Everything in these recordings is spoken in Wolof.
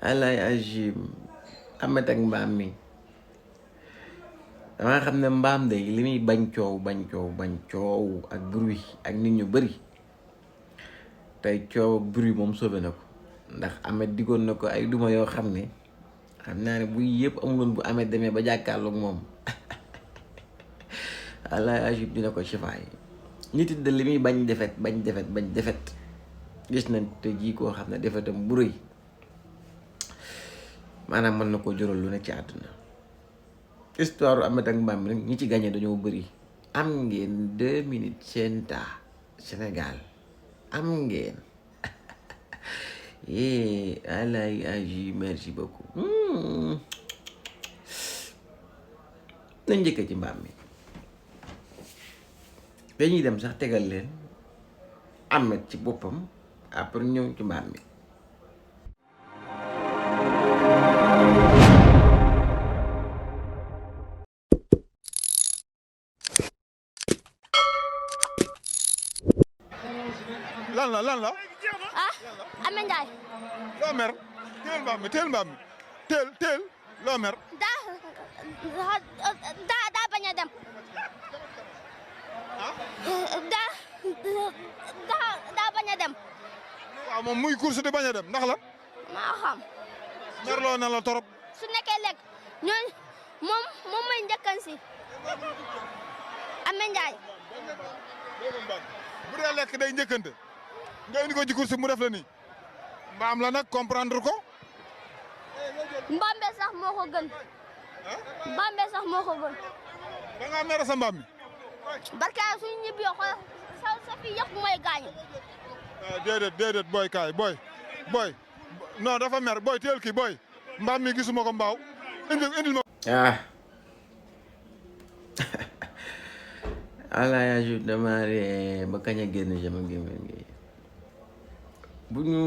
alay agim amet ak mbaam mi dama xam ne mbaam de li muy bañ coow ak bruit ak nit ñu bari tey coow ak bruit moom sauvé na ko ndax amet diggoon na ko ay duma yoo xam ne xam naa ne bu yëpp amuloon bu amet demee ba jàkkaarloog moom alay agim dina ko sifaay nit it de li muy bañ defet gis nañ te jii koo xam ne defetam bu rëy maanaam mën na koo jural lu ne ci àdduna histoire amet ak mbaam mi nag ñi ci gagné dañoo bëri am ngeen 2 minutes seen temps Sénégal am ngeen alay agi merci beaucoup nañ njëkk ci mbaam mi dañuy dem sax tegal leen amet ci boppam après ñëw ci mbaam mi lan la ah Ame Ndiaye loo mer teel mbaam mi teel loo mer daa bañ a dem daa bañ a dem waaw moom muy course di bañ a dem ndax la maa xam merloo na la torop su nekkee lekk ñooñ moom mooy njëkkan si Ame Ndiaye bu dee lekk day njëkkante nga indi ko ci course mu def la nii mbaam la nag comprendre ko mbambe sax moo ko gën mbambe sax moo ko gën da ngaa mere sa mbaam mi barka suñu ñibbi yoo sa fi yëpp mooy gaañu déedéet booy kaay booy non dafa mer booy teel kii booy mbaam mi gisuma ko mbaaw indil ma alay agim dama ree ba kañ a génn sama gémmiñ gi bu ñu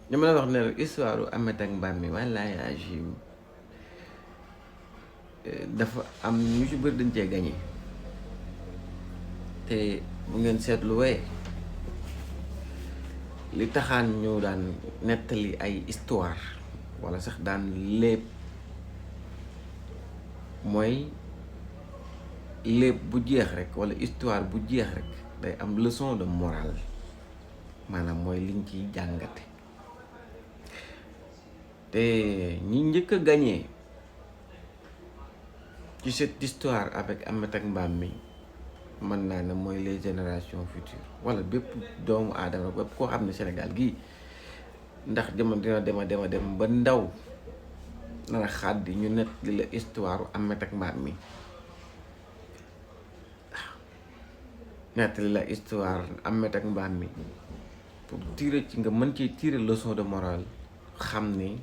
dama la wax ne histoire amet ak mbaam mi wallaay agim dafa am ñu ci bëri dañ cee gañe te bu ngeen seetlu wee li taxaan ñu daan nettali ay histoire walla sax daan lépp mooy lépp bu jeex rek walla histoire bu jeex rek day am leçon de morale maanaam mooy liñ ciy jàngate te ñi njëkk a gagné ci cette histoire avec amet ak mbaam mi mën naa ne mooy les générations futures walla bépp doomu aadama bépp koo xam ne Sénégal gii ndax jamono dina dem ba ndaw nana xàddi ñu net li la histoire amet ak mbaam mi nettali la histoire amet ak mbaam mi pour tirer ci nga mën ci tirer leçon de morale xam ne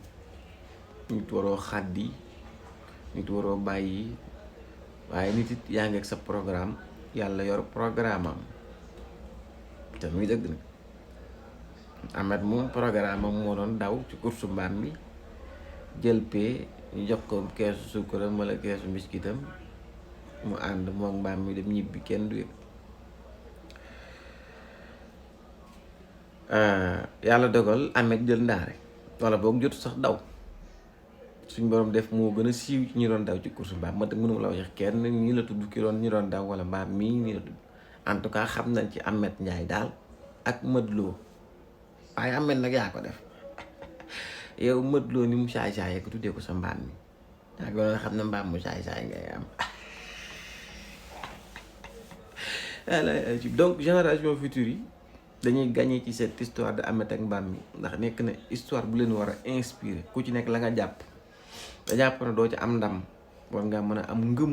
nit waroo xàddi nit waroo bàyyi waaye nit it yaa ngi ak sa programme yàlla yor programme am te muy dëgg nag amet moom programme am moo doon daw ci course mbaam mi jël pee ñu jox ko keesu sukkuram wala keesu mbiskitam mu ànd moom mbaam mi dem ñibbi kenn du yëg yàlla dogal amet jël ndaare wala boog jotu sax daw suñ borom def moo gën a siiw ci ñi doon daw ci course mbaam ma te mënuma la wax kenn ñi la tudd ki ñi doon daw wala mbaam mii ñi la tudd en tout cas xam nañ ci Amet Njaay daal ak Modou Lo waaye Amet nag yaa ko def yow Modou Lo ni mu saay-saay ko tuddee ko sa mbaam mi yaa ko xam ne mbaam mu saay-saay ngay am donc génération future yi dañuy gagné ci cette histoire de Amet ak mbaam mi ndax nekk na histoire bu leen war a inspiré ku ci nekk la nga jàpp da jàpp na doo ci am ndam war nga mën a am ngëm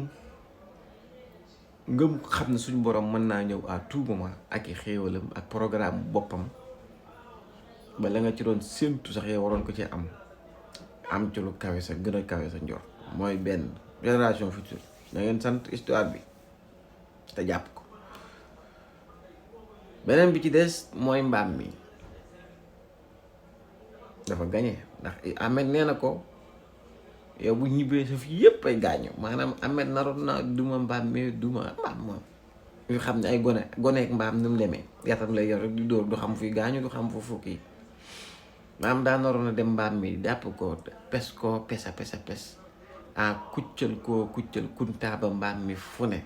xam ne suñu borom mën naa ñëw à tout moment ak i xéewalam ak programme boppam ba la nga ci doon séntu sax yow waroon ko ci am ci lu kawe sa gën a kawe sa njor mooy benn génération future da ngeen sant histoire bi te jàpp ko beneen bi ci des mooy mbaam mi dafa gañe ndax Amet nee na ko yow bu ñibbee sa fi yëpp ay gaañu maanaam Amet naroon na duma mbaam mi duma mbaam moom ñu xam ne ay goneek mbaam ni mu demee yatam lay yor rek di dóor du xam fuy gaañu du xam fu fukki maam daa naroon a dem mbaam mi jàpp ko pes kuccal kuntaaba mbaam mi fu ne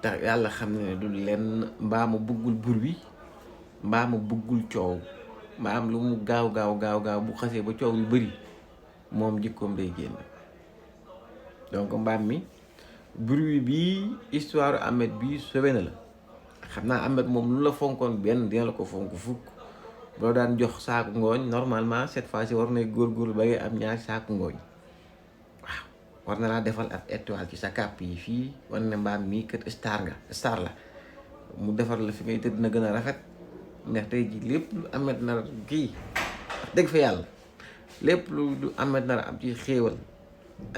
tax yàlla xam ne du lenn mbaamu buggul bruit mbaamu buggul coow mbaam lu mu gaaw bu xasee ba coow yu bari moom jikkoom day génn. donc mbaam mi bruit bi histoire Ameth bi sauvé na la xam naa Ameth moom lu la fonkoon benn dina la ko fonk fukk. boo daan jox saaku ngooñ normalement cette fois ci war na góorgóorlu ba ngay am ñaari saaku ngooñ waaw war na laa defal ab étoile ci sa kàpp yi fii war na mbaam mii kët star la mu defar la fi ngay tëdd na gën a rafet ndax tey ji lépp lu Ameth nar kii dëgg fa yàlla lépp lu Ameth nar am ci xéewal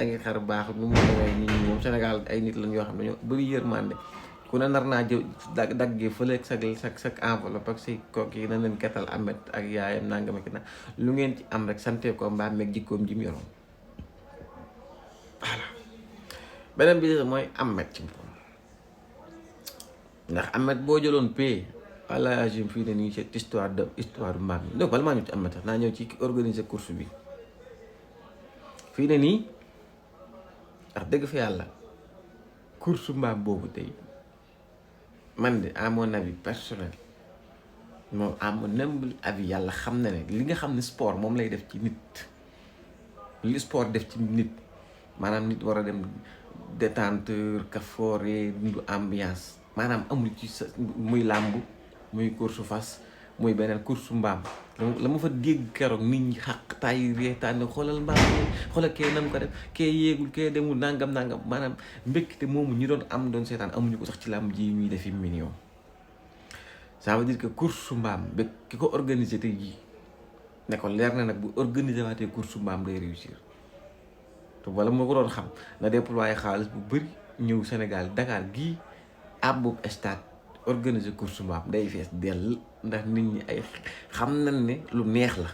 ak xar baax nu mu demee nit ñi moom Sénégal ay nit lañ yoo xam ne ñoo bëri yërmande ku ne nar naa jël daggee fële sa enveloppe ak say kooki na leen kettal Ameth ak yaayam nangam ak na lu ngeen ci am rek sante ko mbaam meeg jikkoom ji mu yoroon voilà. beneen bi mooy Ameth ci boppam ndax Ameth boo jëloon pay wala jim fii ne nii cette histoire du mbaam mi donc bala maa ñëw ci Ameth naa ñëw ci organiser course bi fii ne nii ndax dëgg fa yàlla course mbaam boobu tey man de à mon avis personnel moom à mon humble avis yàlla xam na ne li nga xam ne sport moom lay def ci nit li sport def ci nit maanaam nit war a dem détenteur kafoore dundu ambiance maanaam amul ci sa muy làmb muy course fas muy beneen course mbaam la ma fa dégg keroog nit ñi xaq tay reetaan ne xoolal mbaam xoolal kee nam ko def kee yéegul kee demul nangam maanaam mbékkite moomu ñi doon seetaan amuñu ko sax ci làmb ji ñuy defi million. ça veut dire que course mbaam ba ki ko organiser tey jii ne ko leer na nag bu organiser waatee course mbaam day réussir te wala moo ko doon xam na déployer xaalis bu bëri ñëw Sénégal Dakar gii àbbub stade organiser course mbaam day fees dell ndax nit ñi ay xam nañ ne lu neex la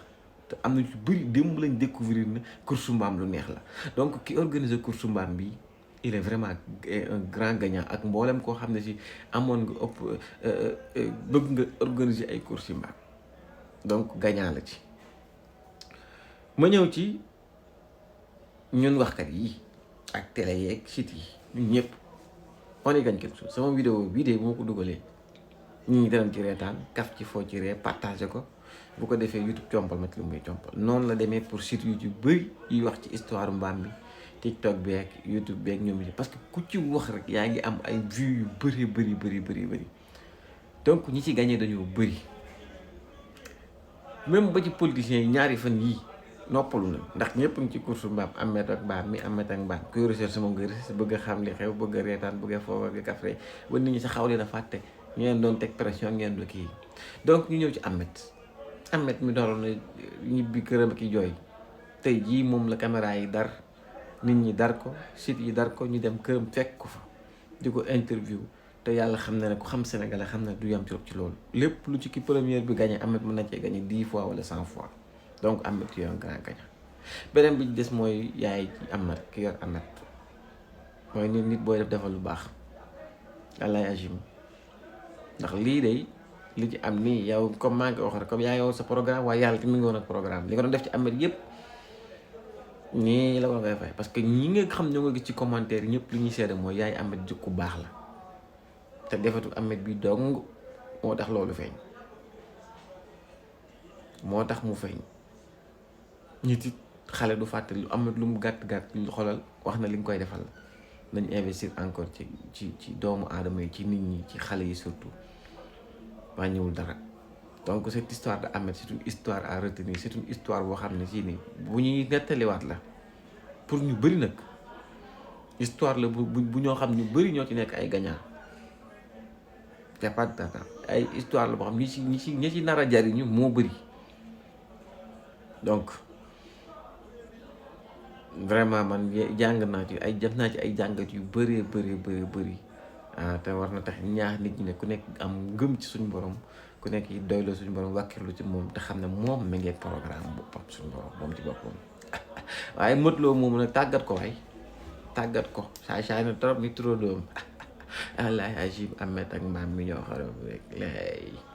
te am na lu bëri démb lañ découvrir ne course mbaam lu neex la donc ki organiser course mbaam bi il est vraiment un grand gagnant ak mboolem koo xam ne si amoon nga bëgg nga organiser ay course mbaam donc gagnant la ci. ma ñëw ci ñun waxkat yi ak télé yeeg site yi ñun ñëpp on y gagne quelque chose. sama vidéo bii de bu ma ko dugalee ñi ngi danañ ci reetaan kaf ci foo ci ree partagé ko bu ko defee YouTube compal ma ci lu muy compal noonu la demee pour site YouTube bëri yi wax ci histoire mbaam bi TikTok beeg YouTube beeg ñoom parce que ku ci wax rek yaa ngi am ay vues yu bëri donc ñi ci gagné dañoo bëri même ba ci politiciens yi ñaari fan yii noppalu na ndax ñëpp ngi ci course mbaam Ameth ak mbaam kuy recherche moom nga recherche bëgg a xam li xew bëgg a reetaan bëgg a foofu ak kafre ba nit ñi sa xaw leen a fàtte ngeen doon teg pression ngeen do kii donc ñu ñëw ci Ameth mi doon na ñibbi këram ak jooy tey jii moom la caméra yi dar nit ñi dar ko site yi dar ko ñu dem këram fekk ko fa di ko interview te yàlla xam na ne ku xam Sénégalais xam na du yam ci loolu lépp lu ci ki première bi gagné Ameth mën na cee gagné 10 fois wala 100 fois donc Ameth yooyu un grand gagnant. beneen bi des mooy yaay ci Ameth ki yor Ameth mooy nit booy defal lu baax yàlla agim ndax lii day li ci am nii yow comme maa ngi ko wax rek comme yaa yow sa programme waaye yàlla te mi ngi woon ak programme li nga doon def ci Ameth yëpp nii la ko ngay fay parce que ñi nga xam ñoo nga gis ci commentaire ñëpp li ñuy seede mooy yaay Ameth jikku baax la te defatu Ameth bi dong moo tax loolu feeñ moo tax mu feeñ nit it xale du fàtte lu Ameth lu mu gàtt lu xoolal wax na li nga koy defal nañ investir encore ci doomu aadama yi ci nit ñi ci xale yi surtout waa ñëwul dara donc cette histoire de Ameth c'est une histoire à retenir c'est une histoire boo xam ne si nii bu ñuy nettaliwaat la pour ñu bëri nag histoire la bu ñoo xam ñu bëri ñoo ci nekk ay gagnant y a pas de temps ay histoire la boo xam ñi ci nar a jariñu moo bëri donc vraiment man jàng naa ci ay def naa ci ay jàngat yu bëree bëri te war na tax ñaax nit ñi ne ku nekk am ngëm ci suñu borom ku nekk yi doyloo suñu borom wàkkirlu ci moom te xam ne moom mi ngi programme boppam suñu borom moom ci boppam waaye mëtloo moom nag tàggat ko saay na trop ni trop doom wallaay Agib Ameth ak mbaam mi ñoo xaram rek lay